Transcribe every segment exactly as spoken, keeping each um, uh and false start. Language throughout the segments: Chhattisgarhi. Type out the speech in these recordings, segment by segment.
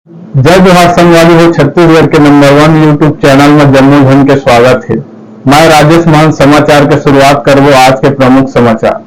जय जोहार संगवारी हो, छत्तीसगढ़ के नंबर वन YouTube चैनल में जम्मो झन के स्वागत हे। मैं राजेश महंत समाचार के शुरुआत करबो आज के प्रमुख समाचार।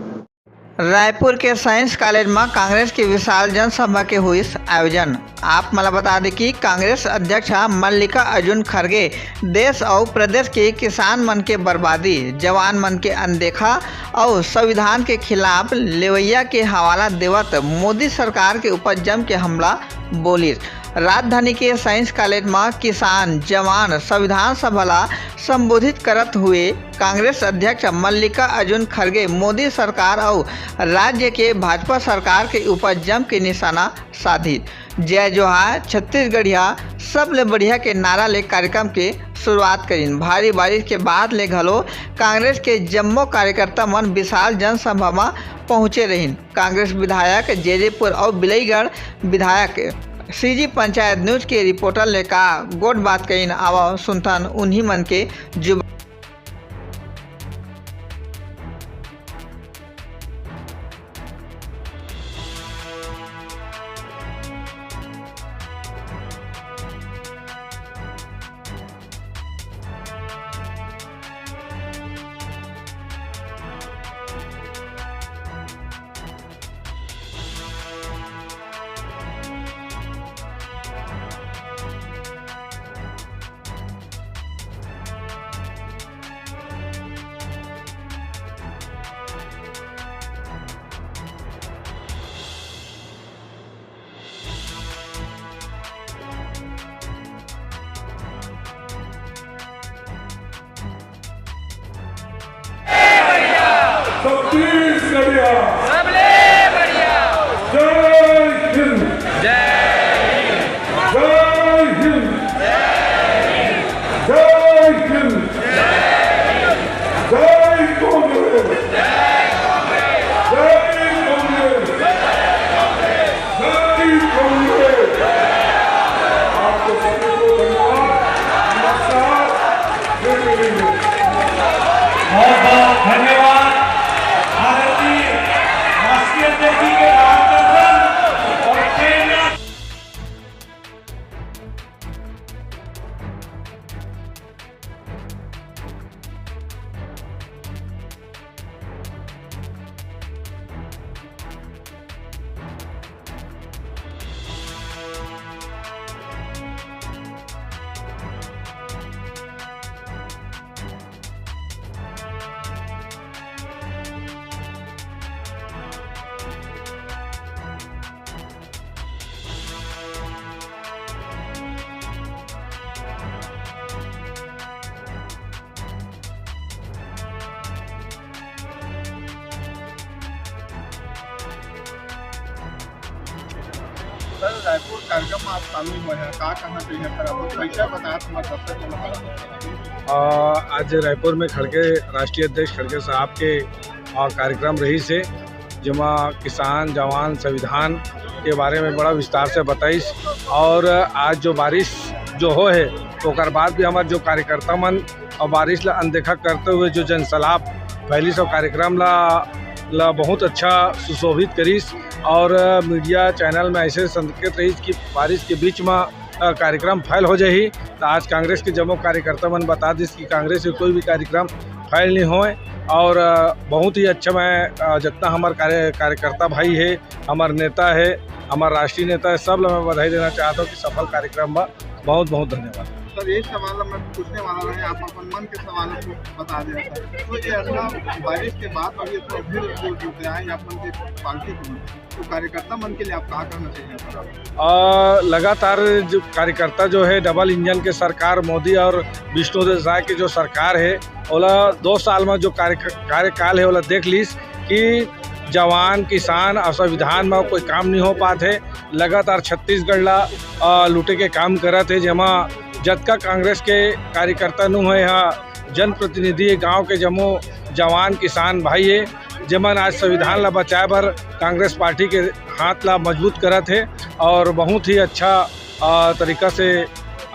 रायपुर के साइंस कॉलेज म कांग्रेस के विशाल जनसभा के होइस आयोजन। आप मन ल बता दें कि कांग्रेस अध्यक्ष ह मल्लिका अर्जुन खड़गे देश अउ प्रदेश के किसान मन के बर्बादी, जवान मन के अनदेखा अउ संविधान के खिलाफ लेवैया के हवाला देवत मोदी सरकार के ऊपर जम के हमला बोलिस। राजधानी के साइंस कॉलेज म किसान, जवान, संविधान सभा ला संबोधित करत हुए कांग्रेस अध्यक्ष मल्लिका अर्जुन खड़गे मोदी सरकार अउ राज्य के भाजपा सरकार के ऊपर जम के निशाना साधिस। जय जोहार छत्तीसगढ़िया, सबले बढ़िया के नारा ले कार्यक्रम के शुरुआत करिन। भारी बारिश के बाद ले घलो कांग्रेस के जम्मो कार्यकर्ता मन विशाल जनसभा म पहुंचे रहिन। कांग्रेस विधायक जेजेपुर अउ बिलईगढ़ विधायक सीजी पंचायत न्यूज के रिपोर्टर ले का गोठ बात कहिन, आवा सुनथन उन्हीं मन के जुबान। छत्तीसगढ़िया। सबले बढ़िया। जय हिंद। जय हिंद। जय हिंद। जय हिंद। जय कांग्रेस। जय कांग्रेस। जय कांग्रेस। आपको सभी को धन्यवाद। नमस्कार। फिर मिलेंगे। बहुत बहुत धन्यवाद। भारत की राष्ट्रीय अध्यक्ष जी के मार्गदर्शन और प्रेरणा। सर, रायपुर कार्यक्रम में आप शामिल हुए हैं, का कहना चाहिए सर? अपन परिचय बताया तो हमारे दर्शक को बता दें। अ, आज रायपुर में खड़गे, राष्ट्रीय अध्यक्ष खड़गे साहब के, अ, कार्यक्रम रहिस हे, जेमा किसान, जवान, संविधान के बारे में बड़ा विस्तार से बताइस। और आज जो बारिश जो होय हे, ओकर बाद भी हमर जो कार्यकर्ता मन अउ बारिश ला अनदेखा करते हुए जो जनसलाप फैलिस अउ कार्यक्रम ला, ला बहुत अच्छा सुशोभित करिस। और मीडिया चैनल में ऐसे संकेत रहिस कि बारिश के बीच में, अ, कार्यक्रम फैल हो जाही। तो आज कांग्रेस के जम्मो कार्यकर्ता मन बता दिस कि कांग्रेस के कोई भी कार्यक्रम फैल नहीं होय। और, अ, बहुत ही अच्छा, मैं, अ, जितना हमार कार्य-, कार्यकर्ता भाई हे, हमार नेता हे, हमार राष्ट्रीय नेता हे, सब ला मैं बधाई देना चाहता हूँ कि सफल कार्यक्रम बा। बहुत बहुत धन्यवाद। सर, यही सवाल मैं पूछने वाला रहे, आप अपन मन के सवाल को बता दिया सर। तो ये ऐसा बारिश के बाद अभी इतना भीड़ जुट रहा है आप मन के पार्टी को, तो कार्यकर्ता मन के लिए आप का कहना चाहिए सर? अ, लगातार जो कार्यकर्ता जो है, डबल इंजन के सरकार, मोदी और विष्णुदेव साय के जो सरकार है, ओला दो साल में जो कार्य-, कार्यकाल है, ओला देख लीस कि जवान, किसान और संविधान में कोई काम नहीं हो पात है। लगातार छत्तीसगढ़ ला, अ, लूटे के काम करत है, जेमा जतका कांग्रेस के कार्यकर्ता नु है, यहाँ जनप्रतिनिधि है, गांव के जम्मो जवान, किसान भाई है, जेमन आज संविधान ला बचाए बर कांग्रेस पार्टी के हाथ ला मजबूत करत है और बहुत ही अच्छा, अ, तरीका से,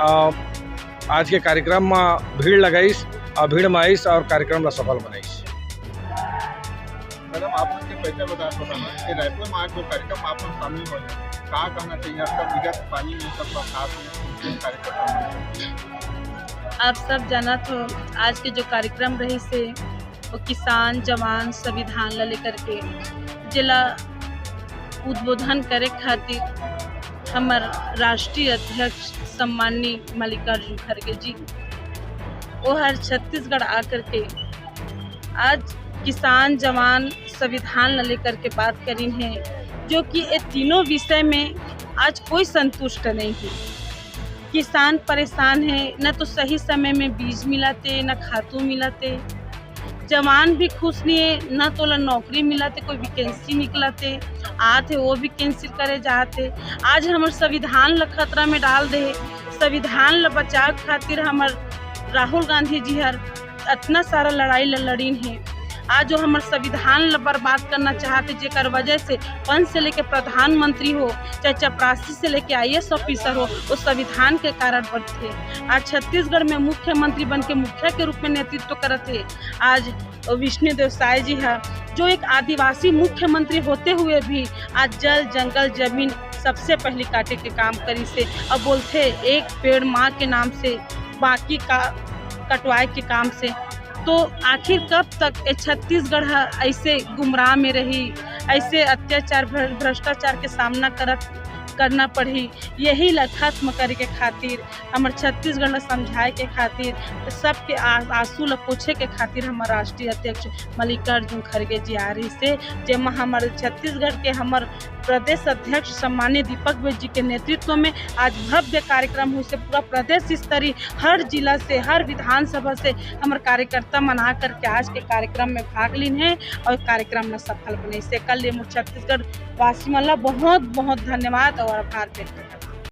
अ, आज के कार्यक्रम में भीड़ लगाइस और भीड़ में आइस और कार्यक्रम ला सफल बनाइस। मैडम, आप उसके पहले बता दो ना कि रायपुर में आज जो कार्यक्रम आप लोग शामिल हो जाए। का कहना चाहिए आपका विगत पानी में सबका साथ में कार्यकर्ता? आप सब जानत हो, आज के जो कार्यक्रम रहिस हे, वो किसान, जवान, संविधान ला लेकर के, जेला उद्बोधन करे खातिर हमर राष्ट्रीय अध्यक्ष सम्माननीय मल्लिकार्जुन खड़गे जी, वो हर छत्तीसगढ़ आकर के आज किसान, जवान, संविधान ला लेकर के बात करिन हे, जो कि ये तीनों विषय में आज कोई संतुष्ट नहीं है। किसान परेशान है, न तो सही समय में बीज मिलाते, न खातू मिलाते। जवान भी खुश नहीं है, न तो ला नौकरी मिलाते, कोई वैकेंसी निकलाते, आते वो भी कैंसिल करे जाते। आज हमर संविधान ला खतरा में डाल दे। संविधान ला बचाव खातिर हमर राहुल गांधी जी हर अतना सारा लड़ाई ल लड़िन हे। आज जो हमर संविधान ल बर्बाद करना चाहत हे, जेकर वजह से पंच से लेके प्रधानमंत्री हो, चाहे चपरासी से लेके आईएएस ऑफिसर हो, वो संविधान के कारण बनथे। आज छत्तीसगढ़ में मुख्यमंत्री बन के मुखिया के रूप में नेतृत्व करत हे। आज विष्णु देव साय जी ह, जो एक आदिवासी मुख्यमंत्री होते हुए भी आज जल, जंगल, जमीन सबसे पहली काटे के काम करिस हे। अब बोलथे एक पेड़ माँ के नाम से, बाकी का कटवाए के काम से। तो आखिर कब तक ये छत्तीसगढ़ ह ऐसे गुमराह में रही, ऐसे अत्याचार, भ्र-, भ्रष्टाचार के सामना करत, करना पड़ही? यही ला खत्म करे के खातिर, हमर छत्तीसगढ़ ला समझाए के खातिर, सबके आ-, आंसू ला पोछे के खातिर हमर राष्ट्रीय अध्यक्ष मल्लिकार्जुन खड़गे जी आ रहिस हे, जेमा हमर छत्तीसगढ़ के हमर प्रदेश अध्यक्ष सम्माननीय दीपक बैज जी के नेतृत्व में आज भव्य कार्यक्रम होइस हे। पूरा प्रदेश स्तरीय हर जिला से, हर विधानसभा से हमर कार्यकर्ता मन आ करके आज के कार्यक्रम में भाग लीन हे और कार्यक्रम में सफल बनइस हे। कल ये मोर छत्तीसगढ़ वासी मन ला बहुत बहुत धन्यवाद और आभार व्यक्त करत हँव।